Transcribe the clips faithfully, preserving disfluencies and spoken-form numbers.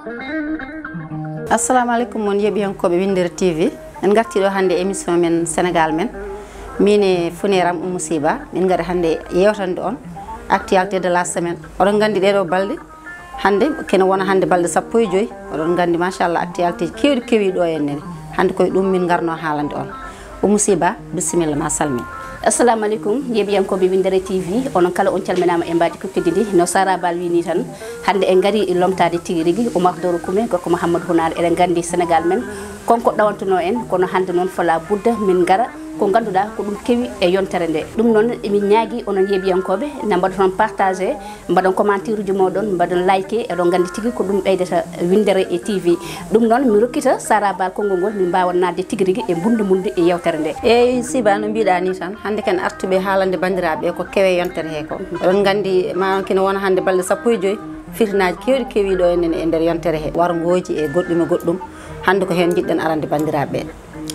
Assalamu aleykum, mon yeeɓiyankooɓe Winndere T V. En ngartii ɗo hannde e émission men Sénégal men. Miin e funeeram Oumou Siba, min ngari hannde yeewtande on actualité de la semaine. Oɗon nganndi ɗee ɗoo balɗe, hannde kene wona hannde balɗe sappo e joyi. Oɗon nganndi machallah actualité keewɗi kewi ɗo en nene. Hannde koye ɗum min ngarno haalande on. Oumou Siba, bisimilla ma salmin. Assalamu aleykum, yeeɓiyankooɓe Winndere T V, onon kala on calminaama e mbaadi kukkidi ndi. No Sara Bal wii ni tan, hannde en ngari lomtaade tigi rigi Oumar Doro Koumé, gorko Mouhamadou Hunar, eɗen nganndi Sénégal men, konko ɗawantuno en, kono hannde noon fala budda min ngara ko ngannduɗaa ko ɗum kewi e yontere nde. Ɗum noon emin ñaagi onon yeeɓiyankooɓe na mbaɗa toon partagé, mbaɗon commentaire uji mooɗon, mbaɗon like, eɗon nganndi tigi ko ɗum ɓeydata Winndere e T V. Ɗum noon mi rokkita Sara Bal konngol ngol, min mbaawa naatde tigi rigi e mbunndi mbunndi e yewtere nde. Eeyi Siba, no mbiɗa ni tan, hannde ken artuɓe haalande banndiraaɓe ko kewe yontere he ko. Oɗon nganndi ma on kene wona hannde balɗe sappo e joyi, fitinaaji keewɗi kewi ɗo enen e nder yontere he, warngooji e goɗɗum e goɗɗum. Hannde ko heen njiɗɗen arande banndiraaɓe.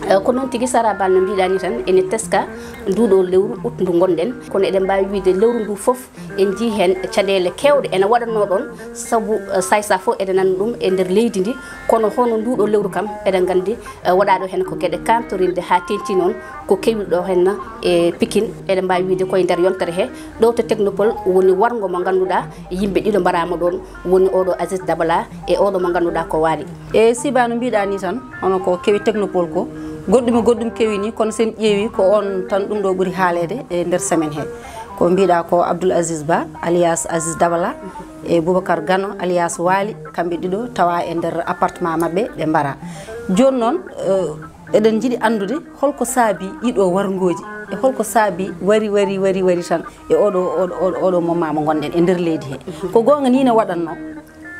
Eh, ko noon tigi Sara Bal no mbiɗa ni tan, ene teska nduɗo lewru ut ndu ngonɗen, kono eɗen mbaawi wiide lewru ndu fof en njii heen caɗeele keewɗe ene waɗatnoo ɗoon, sabu, eh, say sa fof eɗen nganndi ɗum e nder leydi ndi, kono hono nduɗo lewru kam eɗen nganndi, eh, waɗaaɗo heen ko geɗe kantorinde haa teeŋti noon ko kewi ɗo heen e Pikine, eɗen mbaawi wiide koye nder yontere he, ɗo to Technopole woni warngo mo ngannduɗaa yimɓe ɗiɗo mbaraama ɗoon, woni oɗo Aziz Dabala e oɗo mo ngannduɗaa ko Waly. E Siba, no mbiɗa ni tan, hono ko kewi Technopole ko, goɗɗum e goɗɗum kewi ni, kono sen ƴeewi ko on tan ɗum ɗo ɓuri haaleede e nder semaine he. Ko mbiɗa ko Abdoul Aziz Ba, alias Aziz Dabala, e Boubacar Gano, alias Waly, kamɓe ɗiɗo tawa e nder appartement maɓɓe ɓe mbara. Jooni noon, eh, eɗen njiɗi anndude holko saabi ɗiɗo warngooji, e holko saabi wari, wari, wari, wari tan e oɗo, oɗo, oɗo, oɗo moment mo ngonɗen e nder leydi he. Ko goonga ni ne waɗatno,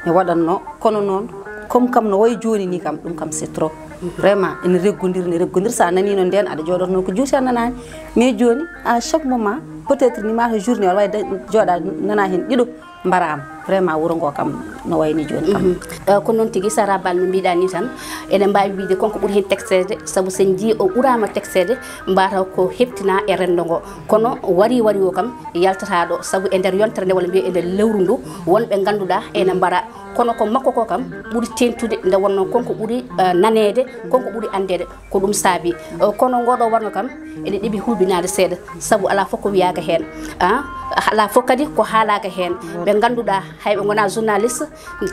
ne waɗatno, kono noon, comme kam no wayi jooni ni kam, ɗum kam c'est trop. Vraiment, ene reggondir, ne reggondir. Sa nani no nden, aɗa jooɗotno ko juuti a nanaani. Mais jooni, à chaque moment, peut-être ni mata journée, walla wawi da-, jooɗa nana heen ɗiɗo mbaraama. Vraiment, wuro ngo kam no wayni jooni kam. Mhm. Eh, ko noon tigi, Sara Bal no mbiɗa ni tan, ene mbaawi wiide konko ɓuri heen texteede, sabu sen njii o ɓuraama texteede, mbata ko heptina e renndo ngo. Kono wari wari o kam yaltata ɗo, sabu e nder yontere nde, walla mbiye e nder lewru ndu, wonɓe ngannduɗaa ene mbara. Kono ko makko ko kam ɓuri teeŋtude, nde wonnoo konko ɓuri, eh, naneede, konko ɓuri anndeede, ko ɗum saabi. Eh, kono ngoɗo warngo kam ene ɗeɓi hulɓinaade seeɗa, sabu alaa fof ko wiyaaka heen. Ah, alaa fof kadi ko haalaaka heen. Ɓe ngannduɗaa hay ɓe ngonaa journaliste,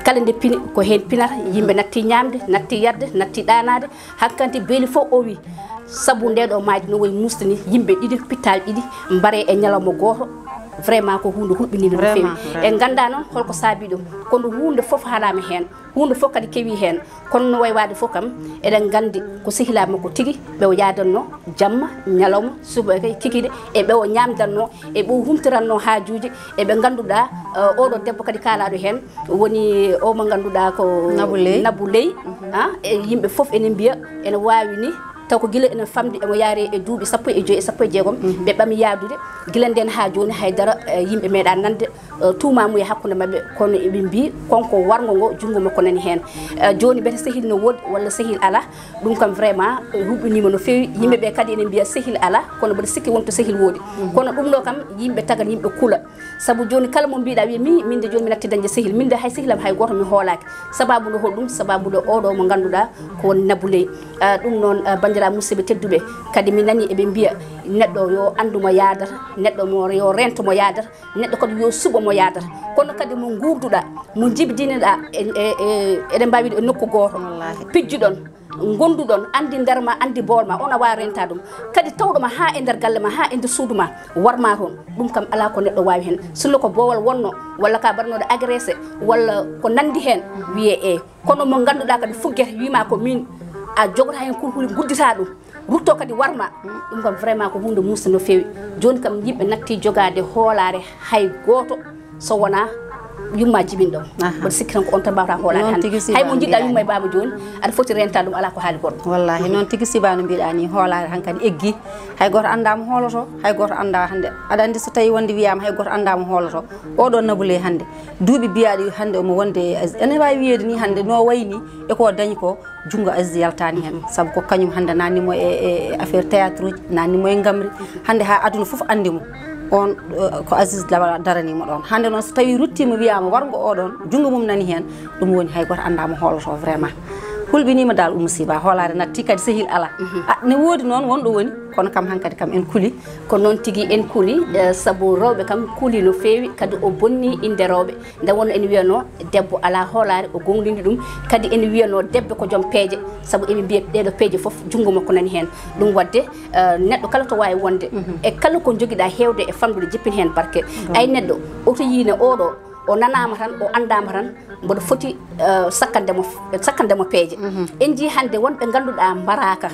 kala nde pini ko heen pinata, yimɓe natti ñaamde, natti yadde, natti ɗaanaade. Hankanti beeli fof o wi, sabu nde ɗo maaji no wayi muusde ni, yimɓe ɗiɗi, pittaali ɗiɗi, mbare e ñalawma gooto. Vraiment ko huunde hulɓiniinde no feewi. Vraiment, vraiment. En nganndaa noon holko saabi ɗum, kono huunde fof haalaama heen, huunde fof kadi kewi heen. Kono no wayi waade fof kam, eɗen nganndi ko sehilaaɓe makko tigi, ɓe o yaadanno jamma, ñalawma, subaka, kikiɗe, e ɓe o ñaamdanno, e ɓe o humtiranno haajuuji, e ɓe ngannduɗaa, eh, oɗo debbo kadi kaalaaɗo heen, woni o mo ngannduɗaa ko Nabou Leye. Nabou Leye, ah, e yimɓe fof ene mbiya ene waawi ni, taw ko gila ene famɗi, emo yaari e duuɓi sappo e joyi e sappo e jeegom, ɓe ɓami yaadude. Gila nden haa jooni haydara, eh, yimɓe meeɗa nande, eh, tuumamuya hakkunde maɓɓe, kono eɓe mbii konko warngo ngo junngo makko nani heen. Eh, jooni mbete sehil no woodi walla sehil alaa, ɗum kam vraiment, eh, huɓɓiniima no feewi. Yimɓe ɓe kadi ene mbiya sehil alaa, kono mbeɗa sikki wonto sehil woodi. Kono ɗum ɗo kam yimɓe tagal, yimɓe kula. Sabu jooni kala mo mbiɗa wiya mi, min de jooni mi natti dañde sehil, min de hay sehilam hay gooto mi hoolaaki. Sababu nde holɗum? Sababu nde oɗo mo ngannduɗaa ko woni Nabou Leye. Ah, ɗum noon, ah, banndiraaɓe musidɓe tedduɓe, kadi mi nani eɓe mbiya neɗɗo yo anndu mo yaadata, neɗɗo mo yo reento mo yaadata, neɗɗo kadi yo suɓo mo yaadata. Kono kadi mo nguurduɗaa, mo njibidiniɗaa e, e, e, eɗen mbaawi wiide e nokku gooto. Wallaahi. Pijjuɗon, ngonduɗon, anndi nder ma, anndi bool ma, on a waawi renta ɗum. Kadi tawɗo ma haa e nder galle ma, haa e nder suudu ma, war ma toon. Ɗum kam alaa ko neɗɗo waawi heen. Sinno ko boowal wonno, walla ka mbaɗnooɗo agressé, walla ko nanndi heen, wiyee e. Kono mo ngannduɗaa kadi fuggete, wii ma ko miin, a jogata heen kulhuli, nguddita ɗum. Rutto kadi war ma. Ɗum kam vraiment ko huunde muusde no feewi. Jooni kam yimɓe natti jogaade hoolaare hay gooto. So wonaa yumma jibinɗo. Aha. Mboɗo sikki tan ko on tan mbawata hoolaade. Noon hannde tigi, hay mo Siba, no jiɗɗa mbiɗa yumma e ni. Baaba jooni, aɗa foti rentaade ɗum, alaa ko haali goɗɗo. Wallaahi, noon tigi, Siba, no mbiɗa ni, hoolaare hankadi eggi. Hay gooto anndaa mo hooloto, hay gooto anndaa hannde. Aɗa anndi so tawii wonde wiyaama hay gooto anndaa mo hooloto. Oɗo Nabou Leye hannde, duuɓi biyaaɗi hannde omo wonde e Aziz. Ene waawi wiyeede ni hannde no wayi ni e ko dañi ko, junngo Aziz yaltaani heen. Sabu ko kañum hannde nanni mo e, e, e affaire théâtre uji, nanni mo e ngamri. Hannde haa aduna fof anndi mo. On, eh, ko Aziz Dabala darani mo ɗon. Hannde noon, so tawii ruttiima, wiyaama warngo oo ɗoon, junngo mum nani heen, ɗum woni hay gooto anndaa mo hooloto vraiment. Hulɓiniima dal, Oumou Siba, hoolaare natti, kadi sehil alaa. Mhm. Ah, ne woodi noon, won ɗo woni, kono kam hankadi kam en kuli. Ko noon tigi en kuli, eh, sabu rewɓe kam kuli no feewi, kadi o bonni innde rewɓe. Nde wonno ene wiyanoo, debbo alaa hoolaare, o goonɗini ɗum. Kadi ene wiyanoo, debbo ko joom peeje, sabu eɓe mbiya ɗeeɗo peeje fof, junngo makko nani heen. Ɗum waɗde, eh, neɗɗo kala to waawi wonde, mhm, e kala ko njogiɗaa heewde e famɗude, jippin heen barke. Ay neɗɗo, o to yiine oo ɗo, o nanaama tan, o anndaama tan, mboɗo foti, eh, sakkande mo, sakkande mo peeje. Mhm. En njii hannde wonɓe ngannduɗaa mbaraaka,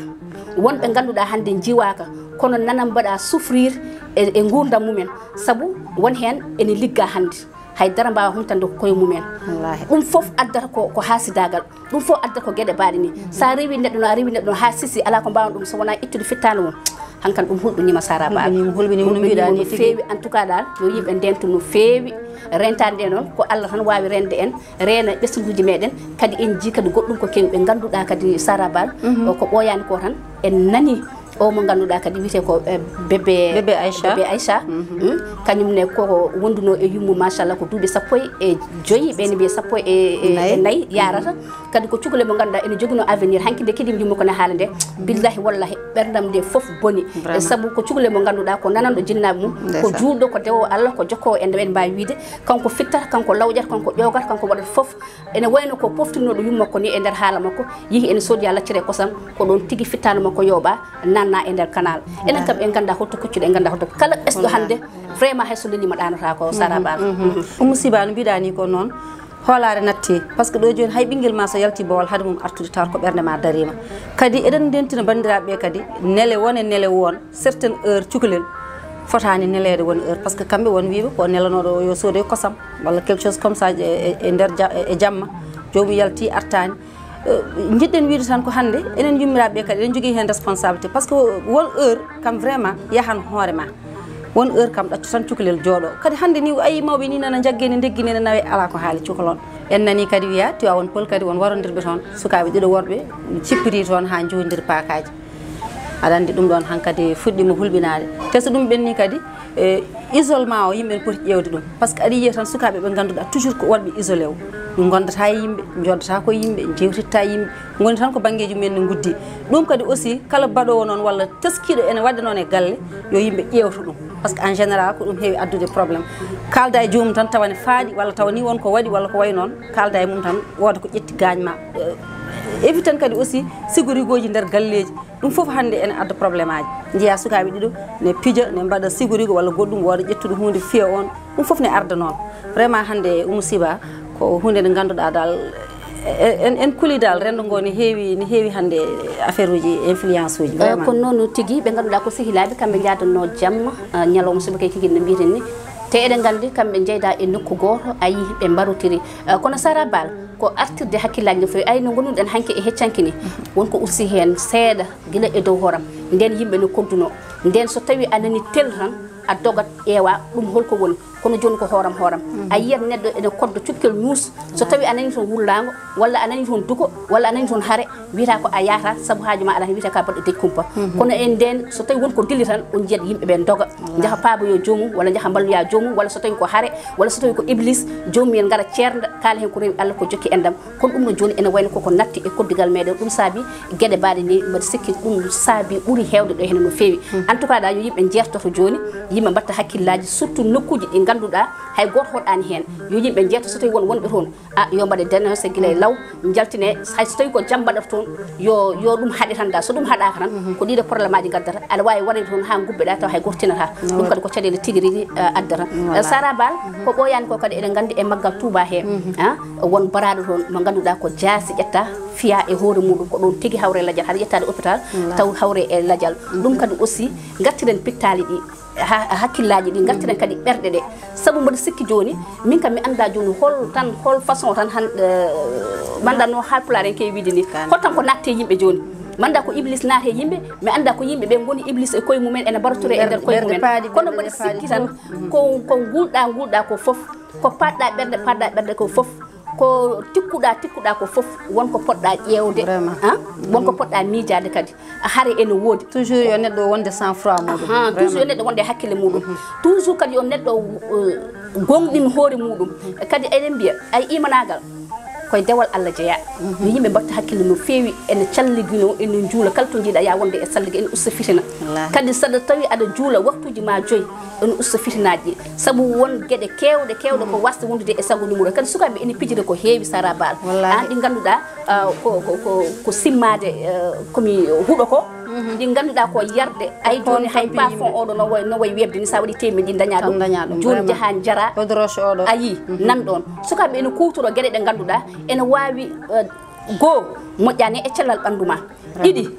wonɓe ngannduɗaa hannde njiwaaka, kono nana mbaɗa souffrir e, e nguurndam mumen, sabu won heen ene ligga hannde. Hay dara mbaawa humtande ko koye mumen. Wallaahi. Ɗum fof addata ko, ko haasidaagal. Ɗum fof addata ko geɗe baaɗe ni. Sa rewi neɗɗo no, a rewi neɗɗo no haa sisi, alaa ko mbaawan ɗum so wonaa ittude fittaandu mum. Hankadi ɗum hulɓiniima Sara Ba. Hulɓiniima, hulɓiniima no mbiɗaa ni tigi. Feewi, en tout cas dal, yo yimɓe ndeentu no feewi. Rentaade nde noon, ko Allah tan waawi reende en, reena ɓesnguuji meɗen. Kadi en njii kadi goɗɗum ko kewi ɓe ngannduɗaa kadi Sara Ba. Mhm. Ko ɓooyaani ko tan, en nani. O mo ngannduɗaa kadi wiyetee ko, eh, Bébé, Bébé Aïcha. Bébé Aïcha. Mhm. Mm. Kañum ne ko wondunoo e yummu, machallah, ko duuɓi sappo e joyi, ɓe ne mbiya sappo e, e, e nayi. Nayi yarata. Kadi ko cukalel mo ngannduɗaa ene joginoo avenir. Hanki nde keɗiimi yumma ko ne haala nde. Billahi wallahi ɓerndam nde fof boni. Vraiment. E sabu ko cukalel mo ngannduɗaa ko nananɗo jinnaaɓe mum, ko, ndeysaan, juulɗo, ko dewo Allah, ko jokkoowo e nde en mbaawi wiyde. Kanko fittata, kanko lawƴata, kanko ƴoogata, kanko waɗata fof. Ene wayno ko poftirnooɗo yumma ko ni e nder haala makko, yehi ene soodi haa laccere kosam, ko ɗoon tigi fittaandu makko yooɓaa, nanna e nder canal. Enen kam en nganndaa holto koccuɗen, en nganndaa holto. Kala ɓesɗo hannde, vraiment hay so leliima ɗaanotaako, Sara Ba. Mhm. Oumou Siba, no mbiɗaa ni ko noon, hoolaare natti, par ce que ɗo jooni hay ɓinngel ma so yalti boowal, hade mum artude tawata ko ɓernde ma dariima. Kadi eɗen ndentina banndiraaɓe ɓe kadi, nele won e nele won, certaines heures cukalel fotaani neleede won heure, par ce que kamɓe won wiiɓe ko nelanooɗo o yo soode kosam walla quelque chose comme ça e, e, e nder ja-, e jamma, joomum yalti artaani. Eh, njiɗɗen wiide tan ko hannde enen yummiraaɓe ɓe kadi eɗen njogii heen responsabilité, par ce que won heure kam vraiment yahan hoore ma, won heure kam ɗaccu tan cukalel jooɗo. Kadi hannde ni a yii mawɓe ni nana njagge ne, ndeggi ne, ne nawe, alaa ko haali cukalon. En nani kadi wiya Tivaouane Peulh kadi won warondirɓe toon, sukaaɓe ɗiɗo worɓe cippiri toon haa njoondir paakaaji. Aɗa anndi ɗum ɗoon hankadi fuɗɗiima hulɓinaade. Te so ɗum ɓenni kadi, e, isolement o yimɓe ne poti ƴeewde ɗum. Par ce que aɗa yiya tan sukaaɓe ɓe ngannduɗaa toujours ko wonɓe isolé o. Ɓe ngondataa e yimɓe, njoddataa ko yimɓe, njewtitta e yimɓe. Ngoni tan ko banngeeji mumen ne nguddi. Ɗum kadi aussi kala baɗoowo noon walla teskiiɗo ene waɗde noon e galle, yo yimɓe ƴeewtu ɗum. Par ce que en général ko ɗum heewi addude problème. Kaalda e joomum tan tawa ne faaɗi walla tawa ni won ko waɗi walla ko wayi noon. Kaalda e mum tan wooda ko ƴetti gaañ ma. Eh, éviten kadi aussi sigorigooji nder galleeji. Ɗum fof hannde ene adda probléme aji. Njiyaa sukaaɓe ɗiɗo ne pija, ne mbaɗa sigorigo walla goɗɗum, wooda ƴettuɗo huunde fiya on. Ɗum fof ne arda noon. Vraiment hannde Oumou Siba ko huunde nde ngannduɗaa dal, e-, en, en kuli dal renndo ngo ne heewi, ne heewi hannde affaire uji, influence uji, eh, vraiment. Ko noon tigi, ɓe ngannduɗaa ko sehilaaɓe, kamɓe njaadanno jamma, eh, ñalawma subaka e kikiiɗe no mbiyeten ni. Te eɗen nganndi kamɓe njeyda e nokku gooto, a yii ɓe mbarotiri. Eh, kono Sara Bal, ko artirde hakkillaaji no feewi. Ay no ngonunɗen hanki e heccanki ni, won ko usti heen seeɗa gila e dow hooram. Nden yimɓe no koddunoo. Nden so tawii a nani tel tan, a dogat ƴeewa ɗum holko woni. Kono jooni ko hooram hooram. Mhm. A yiyat neɗɗo ene kodda cukkel ñuus. So tawii a nani toon wullaango, walla a nani toon duko, walla a nani toon hare, wiyata ko a yaata, sabu haaju ma alaa heen, wiyata ka baɗɗo dej kumpa. Mhm. Kono e nden, so tawii won ko dilli tan, on njiyat yimɓe ɓe doga. Wallaahi. Njaha paaboyo joomum, walla njaha mballoya joomum, walla so tawii ko hare, walla so tawii ko iblis, joomum en ngara ceernda, kaala heen ko rewi Allah, ko jokki enɗam. Kono ɗum no jooni ene wayno koko natti e koddigal meɗen. Ɗum saabi geɗe mbaɗe ni, mbaɗa sikki ɗum saabi ɓuri heewde ɗo hene no feewi. Mhm. En tout cas, da yo yimɓe njeertoto jooni, yimɓe mbatta hakkillaaji, surtout nokkuuji ɗi ngannduɗaa hay gooto hoɗaani heen. Yo yimɓe njeerto, so tawii won wonɓe toon, a, yo mbaɗe dénoncé gila e law, njaltine, hay so tawii ko jam mbaɗata toon, yo, yo ɗum haɗe tan da. So ɗum haɗaaka tan, mhm, ko ɗiɗo problème aji ngaddata. Aɗa waawi waɗde toon haa ngubbeɗaa tawa hay gooto tinataa. Ɗum kadi ko caɗeele tigi rigi, eh, addata. Wallaahi. Eh, Sara Bal, mhm, ko ɓooyaani ko kadi eɗen nganndi e maggal Touba he, mhm, ah, won baraaɗo toon mo ngannduɗaa ko jaasi ƴetta, fiya e hoore muɗum, ko ɗoon tigi hawre e lajal, haɗa ƴettaade hôpital, wallaahi, taw hawre e lajal. Mhm. Ɗum kadi aussi, ngartiren pittaali ɗi, ha-, hakkillaaji ɗi, ngartiren kadi ɓerɗe ɗe. Sabu mboɗo sikki jooni, min kam mi anndaa jooni hol tan, hol façon tan han, eh, mannda no Haalpulaar en kewi wiide ni. Kan. Hol tan ko natte yimɓe jooni. Mannda ko iblis naate yimɓe, mi anndaa ko yimɓe ɓe ngoni iblis e koye mumen, ene mbarotore e nder koye mumen. Ɓerɗe paaɗi, kono ɓerɗe mboɗo paaɗi sikki tan, tan. Mhm. Ko, ko ngulɗa, ngulɗa ko fof, ko paɗɗa ɓerɗe, paɗɗa ɓerɗe ko fof, ko tikkuɗa, tikkuɗa ko fof, won ko poɗɗa ƴeewde. Vraiment. Ah, won ko poɗɗa miijaade kadi. Hare ene woodi. Toujours yo neɗɗo wonde sang froid muɗum. Aha, toujours yo neɗɗo wonde e hakkille muɗum. Toujours kadi yo neɗɗo, eh, gonɗin hoore muɗum. Kadi eɗen mbiya, ay, imanaagal koye dewal Allah jeyaa. Yo yimɓe mbatta hakkille no feewi, ene calligino, ene juula, kala to njiiɗa ya wonde e sallige, ene usta fitina. Wallaahi. Kadi saɗa tawi aɗa juula waktuuji ma joyi, ene usta fitinaaji. Sabu won geɗe keewɗe, keewɗe ko wasde wondude e sago numéro. Kadi sukaaɓe ene pijira ko heewi, Sara Bal. Wallaahi. An ɗi ngannduɗaa, ah, ko, ko, ko, ko simmaade, eh, komi huɗo ko. Ɗi ngannduɗaa ko yarde, ay jooni hay parfum oɗo no way, no way weɓde ni, sa waɗi teemedde ɗi daña ɗum. Tan daña ɗum, jooni vraiment. Jaha jara. Eau de roche oɗo. A yii, nan ɗon. Sukaaɓe ene kuwtoro geɗe ɗe ngannduɗaa ene waawi, eh, goo, moƴƴaani e cellal ɓanndu ma. Vraiment. Ɗiɗi,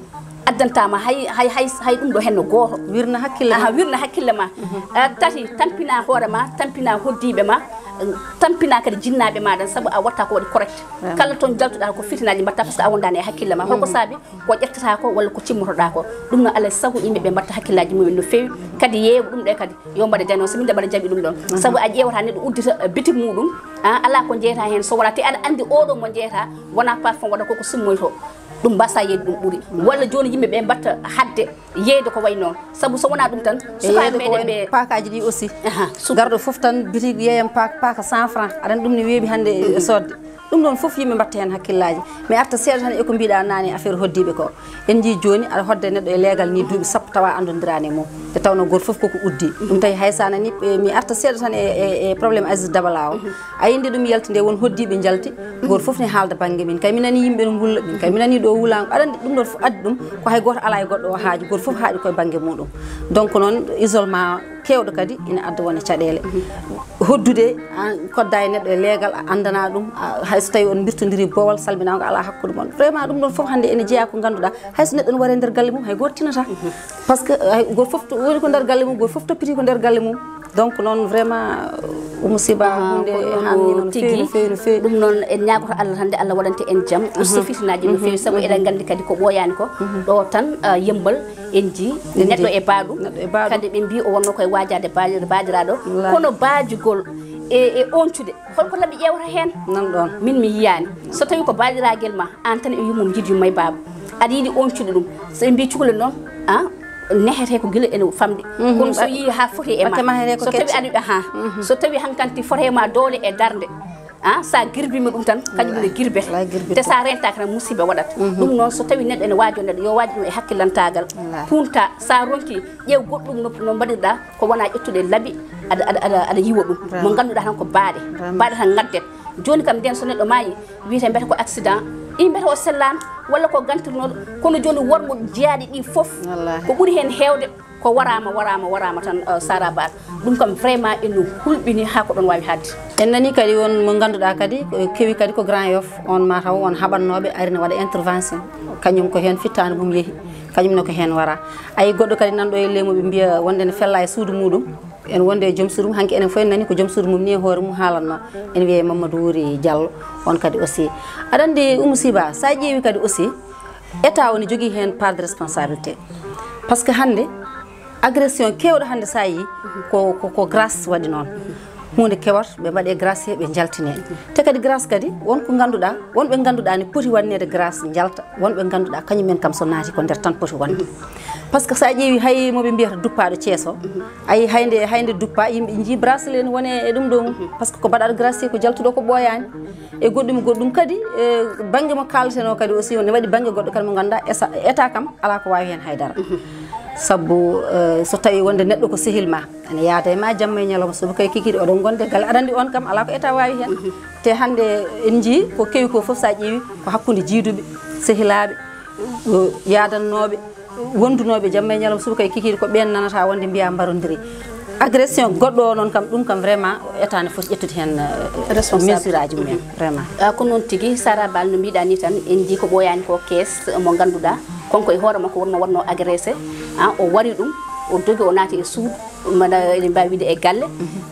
addantama hay, hay, hay, hay ɗum ɗo henno gooto. Wirna hakkille ma. Aha, wirna hakkille ma. Eh, tati, tampina hoore ma, tampina hoddiiɓe ma, tampina kadi jinnaaɓe ma ɗan, sabu a watta ko waɗi correct. Vraiment. Kala toon jaltuɗa ko fitinaaji mbatta, parce que a wondaani e hakkille ma. Holko saabi? Ko ƴettata ko walla ko cimmotoɗa ko. Ɗum no alaa e sago yimɓe ɓe mbatta hakkillaaji mumen no feewi. Kadi yeewa ɗum ɗo kadi, yo mbaɗe dénoncé, min de mbaɗa jaɓi ɗum ɗon. Sabu a ƴeewata neɗɗo uddita, eh, bitik muɗum, ah, alaa ko jeyata heen, so wonaa te aɗa anndi oɗo mo jeyata, wonaa parfum waɗa koko simmoyto. Ɗum mbasa yeeyde ɗum ɓuri. Walla jooni yimɓe ɓe mbatta hadde yeeyde ko wayi noon. Sabu so wonaa ɗum tan, sukaaɓe meɗen ɓe paakaaji ɗi aussi. Aha, su- Garɗo fof tan bitik yeeyam paak, paaka cent francs. Aɗa anndi ɗum ne weeɓi hannde e soodde. Ɗum ɗon fof yimɓe mbatta heen hakkillaaji. Mi arta seeɗa tan e ko mbiɗa naane affaire hoddiiɓe ko. En njii jooni aɗa hodda neɗɗo e leegal ni duuɓi sappo tawa anndondiraani e mum. Nde tawno gooto fof koko uddi. Ɗum tawi hay so a nani, eh, mi arta seeɗa tan e, e, e problème Aziz Dabala o. A yii nde ɗum yalti nde won hoddiiɓe njalti. Gooto fof ne haalda bannge min. Kay mi nani yimɓe no ngulla, min kay mi nani ɗo wulaango. Aɗa anndi ɗum ɗon fof addi ɗum ko hay gooto alaa e goɗɗo o haaju. Gooto fof haaɗi koye bannge muɗum. Donc noon isolement keewɗo kadi ina adda wona caɗeele. Hoddude, an kodda e neɗɗo e leegal, a anndana ɗum, a, hay so tawi on mbirtodiri boowal salminaango alaa hakkunde mon. Vraiment ɗum ɗon fof hannde ene jeyaa ko ngannduɗaa, hay so neɗɗo ne wari e nder galle mum, hay gooto tinata. Parce que hay gooto fof to woni ko nder galle mum, gooto fof toppiti ko nder galle mum. Donc noon vraiment, Oumou Siba, aha, huunde ko noon hanni no feewi, tigi, no feewi, no feewi. Ɗum noon en ñaagoto Allah tan nde Allah waɗante en jam, usta fitinaaji no feewi, sabu eɗen nganndi kadi ko ɓooyaani ko. Ɗo tan, ah, Yemmbal, en njii neɗɗo e baaɗum. Neɗɗo e baaɗum. Kadi ɓe mbii o wonno koye waajaade baaji-, baajiraaɗo. Wallaahi. Kono baajugol e, e oñcude, holko laɓi ƴeewata heen? Nan ɗoon. Min mi yiyaani. So tawi ko baajiraagel ma, aan tan e yummum njiɗ yumma e baaba. Aɗa yiɗi oñcude ɗum. So ɓe mbii cukalel noon, ah, nehete ko gila ene famɗi. Kono so yii haa foti e ma. So tawi aɗa, aha. So tawi hankanti foti e ma doole e darnde. Ah, sa girbima ɗum tan, kañum ne girbete. Wallaahi, girbete. Te sa rentaaka tan, musiba waɗat. Ɗum noon, so tawi neɗɗo ene waajo neɗɗo, yo waajo ɗum e hakkillantaagal. Wallaahi. Punta, sa ronki, ƴeew goɗɗum no, no mbaɗirɗa, ko wona ƴettude laɓi, aɗa, aɗa, aɗa, aɗa yiwa ɗum. Vraiment. Mo ngannduɗaa tan ko baaɗe. Vraiment. Baaɗe tan ngaddet. Jooni kam nden so neɗɗo maayi, wiyete mbete ko accident, i mbete o sellaano, walla ko gantirnooɗo. Kono jooni worɓe jiyaaɗi ɗi fof, wallaahi, ko ɓuri heen heewde, ko waraama, waraama, waraama tan, eh, Sara Ba. Ɗum kam vraiment ene hulɓini haa ko ɗoon waawi haaɗde. En nanii kadi won mo ngannduɗaa kadi, ko kewi kadi ko Grand Yoff, on ma taw won haɓannooɓe ari ne waɗa intervention. Kañum ko heen fittaandu mum yehi, kañum ne ko heen wara. Ayi goɗɗo kadi nanɗo e leydi mum ɓe mbiya wonde ne fella e suudu muɗum. En wonde e joom suudu mum, hanki enen fof en nanii ko joom suudu mum ni e hoore mum haalatnoo. Ene wiyee Mamadou Wuri Diallo, on kadi aussi. Aɗa anndi Oumou Siba, sa ƴeewi kadi aussi, État o ne jogii heen part de responsabilité. Parce que hannde, agression keewɗo hannde sa yii, ko, ko, ko grâce waɗi noon. Huunde kewat, ɓe mbaɗe grâce, ɓe njaltine. Te kadi grâce kadi, won ko ngannduɗaa, won ɓe ngannduɗaa ne poti waɗneede grâce njalta, won ɓe ngannduɗaa kañum en kam so naati ko nder tan poti wonde. Parce que sa ƴeewi hay mo ɓe mbiyata duppaaɗo Cees o, ayi hay nde, hay nde duppa, yimɓe njii bracelet ne woni e ɗum ɗo mum. Parce que ko mbaɗaaɗo grâce ko jaltuɗo ko ɓooyaani. E goɗɗum, goɗɗum kadi, e bannge mo kaaltenoo kadi aussi, ne waɗi bannge goɗɗo kadi mo ngannduɗaa esa-, État kam alaa ko waawi heen haydara. Sabu, eh, so tawii wonde neɗɗo ko sehil ma, ene yaada e ma jamma e ñalawma, sabu kay kikiiɗe oɗon ngonde galle, aɗa anndi on kam alaa ko État waawi heen. Te hannde en njii ko kewi ko fof, so a ƴeewi ko hakkunde jiiduɓe, sehilaaɓe, o yaadannooɓe, wondunooɓe jamma e ñalawma, subaka e kikiiɗe, ko ɓeen nanata wonde mbiya mbarondiri. Agression goɗɗo o noon kam, ɗum kam vraiment État ne foti ƴettude heen, eh, responsable, mesure aji mumen, vraiment. Ah, ko noon tigi, Sara Bal, no mbiɗa ni tan, en njii ko ɓooyaani ko kees mo ngannduɗaa, kanko e hoore makko wonno, wonno agressé, ah, o wari ɗum, o dogi, o naati e suudu, mbaɗa, eɗen mbaawi wiide e galle,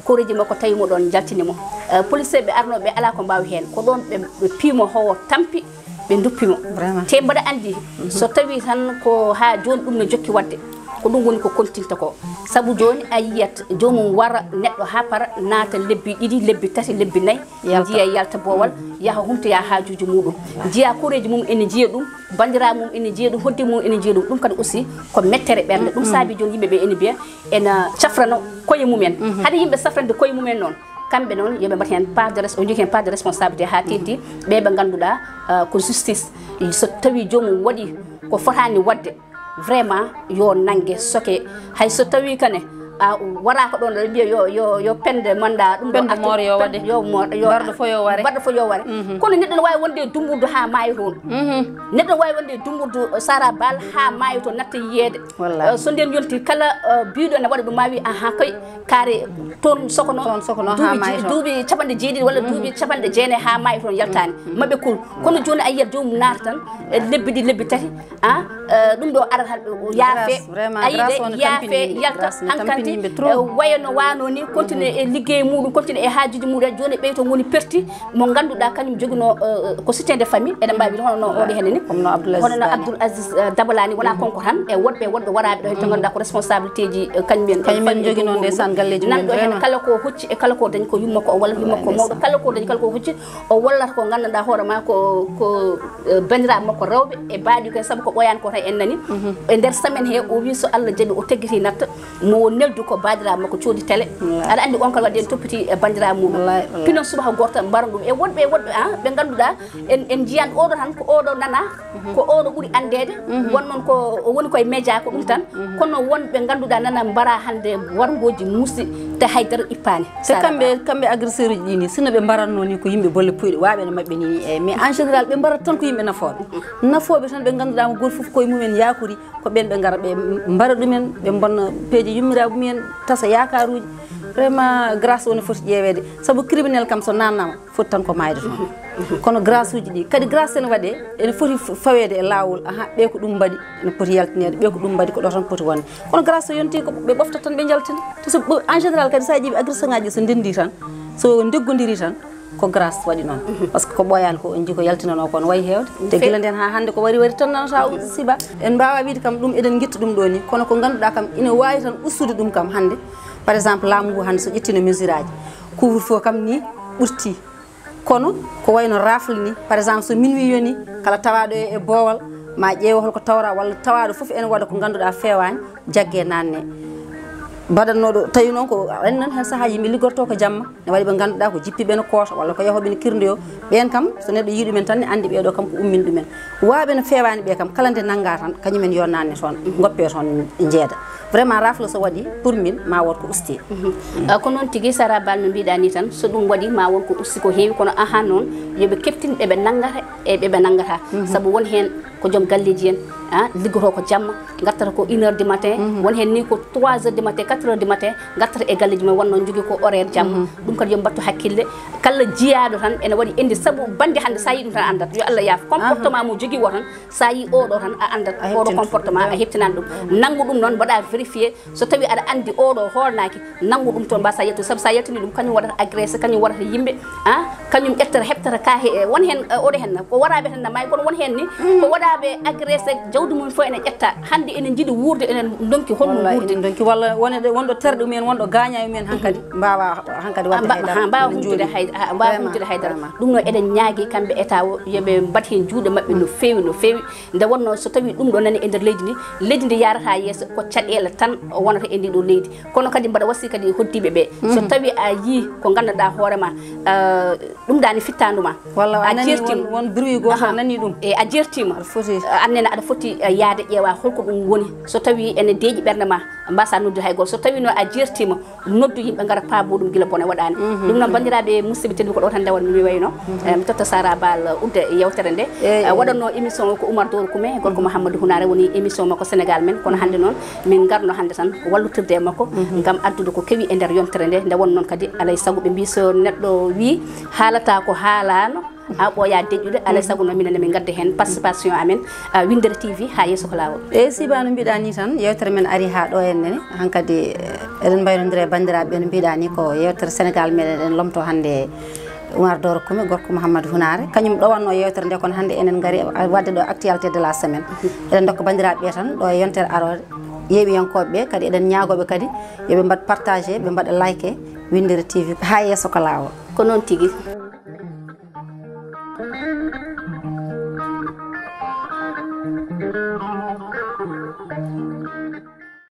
koreeji makko tawi mo ɗoon, njaltini mo. Eh, police ɓe arnooɓe alaa ko mbaawi heen, ko ɗoon ɓe, ɓe piimo howo tampi, ɓe nduppi mo. Vraiment. Te mbaɗa anndi, so tawii tan ko haa jooni ɗum no jokki waɗde, Ko ɗum woni ko kontinta ko. Sabu jooni a yiyat joomum wara neɗɗo haa para, naata lebbi ɗiɗi, lebbi tati, lebbi nayi, njiya yalta boowal, yaha humtoya haajuuji muuɗum. Njiya koreeji mum ene njiya ɗum, banndiraaɓe mum ene njiya ɗum, hoɗdiiɓe mum ene njiya ɗum. Ɗum kadi aussi ko mettere ɓernde. Ɗum saabi jooni yimɓe ɓe ene mbiya ena cafrano koye mumen. Hade yimɓe safrande koye mumen noon, kamɓe noon yo ɓe mbaɗ heen part de res-, o jogii heen part de responsabilité haa teeŋti ɓe ɓe ngannduɗaa, ah, ko justice. So tawii joomum waɗi ko fotaani waɗde, vraiment yo nannge, soke. Hay so tawii kane a waraaka ɗoon, aɗa mbiya yo, yo, yo pende manda ɗum ɗo. Pende artu, moor yo pende waɗe. Yo moor, yo mbarɗo fof yo ware. Mbarɗo fof yo ware. Kono neɗɗo ne waawi wonde e dummburdu haa maayo toon. Neɗɗo ne waawi wonde e dummburdu, eh, Sara Bal haa maayo toon, natta yiyeede. Wallaahi. Eh, so ndeen yonti kala, eh, biyɗo ne waɗa ɗum, ma wi, aha, koy, kaare toon sokono. Toon sokono haa duuɓi maayo je-, toon. Duuɓi capanɗe jeeɗiɗi walla duuɓi capanɗe jeenayi haa maayo toon yaltaani. Maɓɓe kul. Kono jooni a yiyat joomum naata tan, eh, lebbi ɗiɗi, lebbi tati, ah, eh, ɗum ɗo arata, o yaafe. Grâce, vraiment, a yiyi grâce de, o no yaafe, tampini yimɓe, yalta, grâce no hankadi, tampini yimɓe trop. Eh, waya no waano ni, continue e liggey muuɗum, continue e haajuuji muuɗum. Jooni ɓeyto woni perti mo ngannduɗaa kañum joginoo, eh, ko soutien de famille, eɗen mbaawi wiyde hono no oɗo henne ni. Comme no Abdoul Aziz Hono no Dabala. Abdoul Aziz, eh, Dabala ni, wonaa kanko tan, e woɗɓe, woɗɓe waraaɓe ɗo heen to ngannduɗaa ko responsabilité ji, eh, kañum en, kañum en famille joginoo muuɗum. Ndeysaan galleeji mumen, nanɗo heen vraiment. Kala ko hucci e kala ko dañi ko yumma ko o walla yumma ko mawɗo, kala ko dañi kala ko hucci, o wallata ko nganndanɗaa hoore ma ko, ko, eh, banndiraaɓe makko rewɓe e baaɗi ko, sabu ko ɓooyaani ko tan en nani. E nder semaine he o wi so Allah jaɓi o teggiti natta, mo o neldu ko baaɗiraaɓe makko coodi télé. Wallaahi. Aɗa anndi on kala waɗde en toppiti e banndiraaɓe muɗum. Wallaahi, wallaahi. Pinon subaka gooto tan mbaron ɗum. E woɗɓe, e woɗɓe, ah, ɓe ngannduɗaa en, en njiyan oɗo tan ko oɗo nana, ko oɗo ɓuri anndeede. Won noon ko o woni koye média ko ɗum tan. Kono wonɓe ngannduɗaa nana mbara hannde warngooji musi te haydara ippaani. Te Sara kamɓe, Ba. Kamɓe agresseur uji ɗi ni, sinno ɓe mbaratno ni ko yimɓe bolle puyɗe, waaɓe no maɓɓe ni, eyyi, mais en général ɓe mbarat tan ko yimɓe nafooɓe. Nafooɓe tan ɓe ngannduɗaa mo gooto fof koye mumen yaakori, ko ɓen ɓe ngara ɓe mbara ɗumen, ɓe mbonna peeje yummiraaɓe mumen, tasa yaakaaruuji. Vraiment grâce woni foti ƴeeweede, sabu criminel kam so naatnaama foti tan ko maayde toon. Kono grâce uji ɗi kadi, grâce ene waɗe, ene foti f-, faweede e laawol. Aha, ɓe ko ɗum mbaɗi, ene poti yaltineede, ɓe ko ɗum mbaɗi, ko ɗo tan poti wonde. Kono grâce so yonti ko ɓe ɓofta tan ɓe njaltina. Te so ɓe, en général kadi so a ƴeewi agression ngaji ɗi so ndenndi tan, so ndeggodiri tan, ko grâce waɗi noon. Par ce que ko ɓooyaani ko on jii ko yaltinanoo ko no wayi heewde. Te gila ndeen haa hannde ko wari wari tan nanata o siba. En mbaawa wiide kam ɗum eɗen ngitta ɗum ɗo ni, kono ko ngannduɗaa kam ina waawi tan ustude ɗum kam hannde. Par exemple laamu ngu hannde so ƴettiino mesure aji, couvre-feu kam ni ɓurti. Kono ko wayno rafle ni, par exemple so minuit yoni, kala tawaaɗo e, e boowal, ma ƴeew holko tawra, walla tawaaɗo fof ene waɗa ko ngannduɗaa feewaani, jagge naanne. Mbaɗatnooɗo, tawi noon ko, en nan heen sahaaji yimɓe liggorto ko jamma, ne waɗi ɓe ngannduɗaa ko jippiiɓe ne koota, walla ko yahooɓe ne kirndoyo. Ɓeen kam, so neɗɗo yii ɗumen tan ne anndi ɓee ɗo kam ko ummin ɗumen. Waaɓe no feewaani ɓe kam, kala nde nanngaa tan, kañumen yo naanne toon, ngoppe toon njeeda. Vraiment rafle so waɗi, pour min, ma wood ko usti. Ah, ko noon tigi, Sara Bal no mbiɗa ni tan, so ɗum waɗi ma won ko usti ko heewi, kono ahan noon, yo ɓe keftin ɓe ɓe nanngata e ɓe ɓe nanngata. Sabu won heen ko joom galleeji en, ah, liggoto ko jamma, ngartata ko une heure du matin, won heen ni ko trois heures du matin, quatre heures du matin, ngartata e galleeji mum, wonno jogii ko horaire jamma. Ɗum kadi yo mbattu hakkille, kala jiyaaɗo tan ene waɗi indi, sabu bannde hannde sa yii ɗum tan anndat, yo Allah yaaf, comportement mo jogii o tan, sa yii oɗo tan a anndat, oɗo comportement a heɓtinan ɗum. Nanngu ɗum noon, mbaɗa vérifié, so tawi aɗa anndi oɗo hoolnaaki, nanngu ɗum toon, mbasa yettude, sabu sa yettini ɗum, kañum waɗata agressé, kañum waɗata yimɓe, ah, kañum ƴettata, heɓtata ka he, won heen, eh, oɗo heen, ko waraaɓe tan na maayi, kono won heen ni, ko waɗaaɓe agressé, jawdi mum fof ene ƴetta, hannde enen njiɗi wuurde, enen ndonki honno wuurde. Wallaahi, enen ndonki, walla wonde, wonɗo terɗe mumen, wonɗo gaañaaji mumen hankadi, mbaawa hankadi waɗde haydara. Ha, mbaawa humtude hay-, ha, mbaawa humtude haydara. Vraiment. Ɗum noon eɗen ñaagi kamɓe état o, yo ɓe mbaɗ heen juuɗe maɓɓe no feewi, no feewi. Nde wonnoo so tawii ɗum ɗo nani e nder leydi ndi, leydi ndi yaarata yeeso ko caɗeele tan wonata e ndi ɗo leydi. Kono kadi mbaɗa wasi kadi e hoddiiɓe ɓe. So tawii a yii ko nganndanɗaa hoore ma, ah, ɗum ɗaani fittaandu ma. Walla a nani won, won bruit gooto a nani ɗum. E a jeertiima. Aɗa foti. Aan nene aɗa foti, eh, yahde ƴeewa holko ɗum woni. So tawii ene deeƴi ɓernde ma, mbasa noddude hay gooto. So tawii noon a jeertiima, noddu yimɓe ngara paabo ɗum gila bone waɗaani. Ɗum noon, banndiraaɓe musidɓe tedduɓe, ko ɗo tan ndewatmi mi wayno. Eh, mi totta Sara Bal udde yewtere nde. Eh, waɗatnoo émission o ko Oumar Doro Koumé, gorko Mouhamadou Hunare woni émission makko Sénégal men. Kono hannde noon min ngarno hannde tan wallotirde e makko ngam addude ko kewi e nder yontere nde. Nde won noon kadi alay sago ɓe mbii so neɗɗo wii haalata ko haalaano, a ɓooya deƴƴude, alay sago noon minen ne min ngadda heen participation amen, ah, Winndere T V haa yeeso ko laawol. Eeyi, Siba, no mbiɗa ni tan, yewtere men ari haa ɗo enne. Hankadi, eh, eɗen mbaynondira e banndiraaɓe ɓe, no mbiɗa ni ko yewtere Sénégal meɗen, eɗen lomto hannde Oumar Doro Koumé, gorko Mouhamadou Hunare. Kañum ɗowatno yewtere nde, kono hannde enen ngari waɗde ɗo actualité de la semaine. Eɗen ndokka banndiraaɓe ɓe tan ɗo e yontere aroore. Yeewiyankooɓe ɓe kadi eɗen ñaagooɓe kadi yo ɓe mbaɗ partagé, ɓe mbaɗa like Winndere T V. Haa yeeso ko laawol. Ko noon tigi.